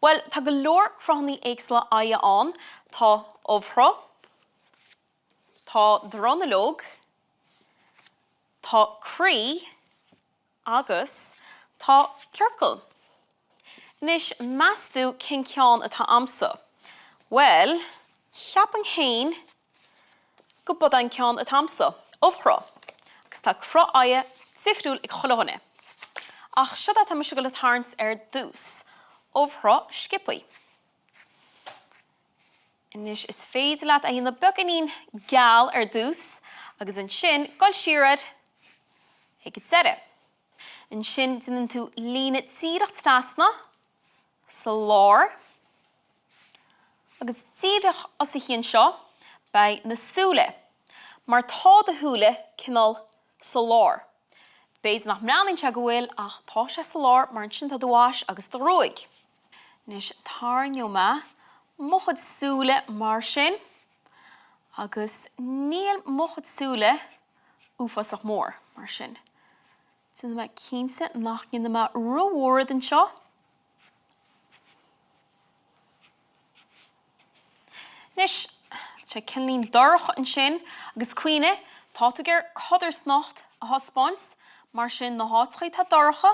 Bhuel, tá go leor cruthanna éagsúla aghaidhe ann. Tá ubhchruth, tá dronuilleog, tá croí agus tá ciorcal. Anois, meas tú cén ceann atá a'msa? Bhuel, cheapfainn fhéin go b'é an ceann atá a'msa, ubhchruth. Agus tá cruth aghaidhe difriúil ag chuile dhuine. Ach seo é atá mise ag dul a tharraingt ar dtús, ubhchruth sciobthaí. Anois is féidir leat a dhéanamh beagáinín geal ar dtús agus ansin dul siar air ag an deireadh. Ansin déanann tú líne díreach trasna sa lár agus díreach os a chionn seo beidh na súile, mar tá do shúile cineál sa lár. B'fhéidir nach mbreathnaíonn sé go bhfuil ach tá sé sa lár mar ansin tá do bhais agus do ghruaig. Anois tarraingeoidh mé mo chuid súile mar sin agus níl mo chuid súile uafásach mór mar sin. Déanfaidh mé cinnte nach ndéanfaidh mé ró-mhór iad anseo. Anois, tá sé cineáilín dorcha ansin agus cuimhnigh, tá tú ag iarraidh codarsnacht a thaispeáint, mar sin na háiteachaí atá dorcha,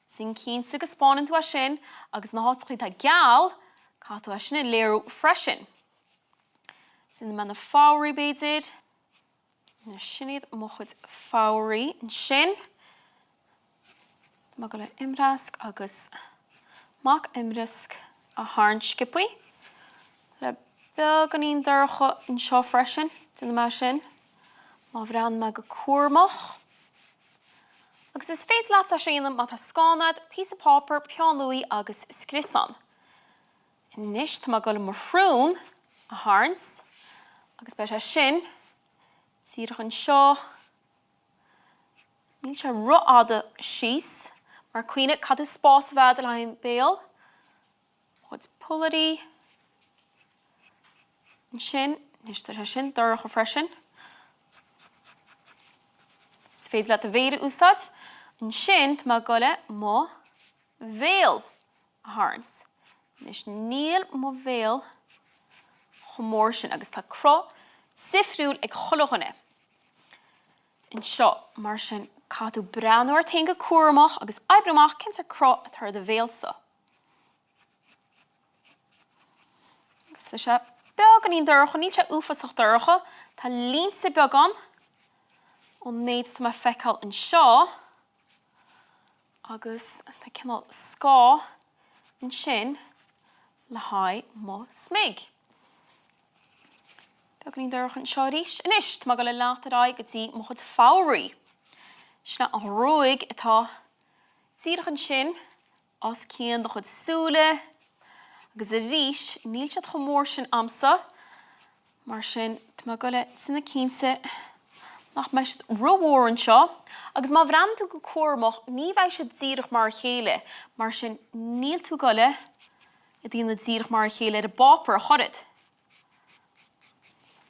déan cinnte go 'spáineann tú é sin agus na háiteachaí atá geal, caithfidh tú é sin a léiriú freisin. Déanfaidh mé na fabhraí b'fhéidir. Sin iad mo chuid fabhraí ansin. Tá mé ag dul le imreasc agus mac imreasc a tharraingt sciobthaí. Tá beagáinín dorcha anseo freisin, déanfaidh mé sin má bhreathnaíonn mé go cúramach. Agus is féidir leat é seo a dhéanamh má tá scáin agat, píosa páipéir, peann luaidhe agus scriosán. Anois tá mé ag dul mo shrón a tharraingt agus beidh sé sin díreach anseo. Níl sé rófhada síos mar cuimhnigh caithfidh tú spás a bheith agat le haghaidh an béal. Mo chuid pollairí ansin. Anois tá sé sin dorcha freisin. Is féidir leat do mhéar a úsáid. Ansin tá mé ag dul mo bhéal a tharraingt. Anois níl mo bhéal chomh mór sin agus tá cruth difriúil ag chuile dhuine anseo, mar sin caithfidh tú breathnú ort féin go cúramach agus oibriú amach cén sórt cruth atá ar do bhéalsa. Agus tá sé beagáinín dorcha, níl sé uafásach dorcha, tá línte beag ann ón méid atá mé ag feiceáil anseo. Agus tá cineál scáth ansin le haghaidh mo smig. Beagáinín dorcha anseo arís. Anois, tá mé ag dul a leanacht ar aghaidh go dtí mo chuid fabhraí. Sin an ghruaig atá díreach ansin os cionn do chuid súile. Agus arís, níl siad chomh mór sin a'msa. Mar sin, tá mé ag dul a déanamh cinnte nach mbeidh siad ró-mhór anseo, agus má bhreathnaíonn tú go cúramach, ní bheidh siad díreach mar a chéile, mar sin níl tú ag dul iad a dhéanamh díreach mar a chéile ar an bpáipéar ach oiread.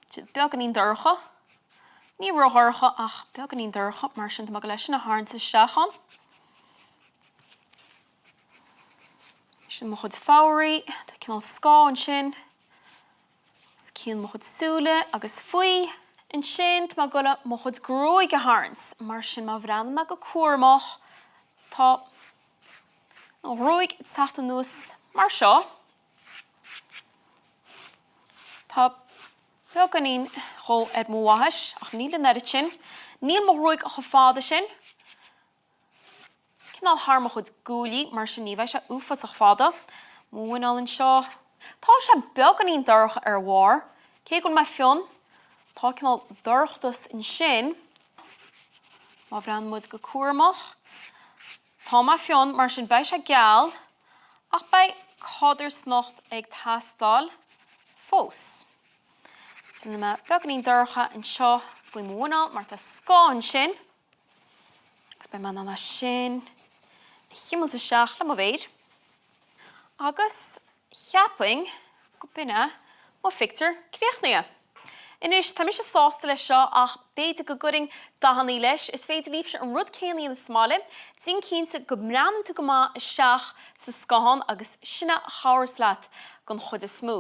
Siad beagáinín dorcha, ní ró-dhorcha ach beagáinín dorcha, mar sin tá mé ag dul é sin a tharraingt isteach ann. Sin mo chuid fabhraí, tá cineál scáth ansin. Os cionn mo chuid súile agus faoi. Ansin tá mé ag dul mo chuid gruaig a tharraingt, mar sin má bhreathnaíonn mé go cúramach tá an ghruaig ag teacht anuas mar seo. Tá beagáinín dhó ar mo bhaithis ach níl an oiread sin. Níl mo ghruaig chomh fada sin. Cineál thar mo chuid guaillí, mar sin ní bheidh sé uafásach fada. Mo mhuineál anseo. Tá sé beagáinín dorcha ar a bharr, cé go bhfuil mé fionn, tá cineál dorchadas ansin, má bhreathnaíonn muid go cúramach. Tá mé fionn, mar sin beidh sé geal, ach beidh codarsnacht ag teastáil fós. Déanfaidh mé beagáinín dorcha anseo faoi mo mhuineál mar tá scáth ansin. Agus beidh mé in ann é sin a chimilt isteach le mo mhéir. Agus cheapfainn go b'in é mo phictiúr críochnaithe. Anois, tá mise sásta leis seo ach b'fhéidir go gcuirfinn dathannaí leis. Is féidir libhse an rud céanna a dhéanamh sa mbaile. Déan cinnte go mbreathnaíonn tú go maith isteach sa scáthán agus sin a chabhras leat don chuid is mó.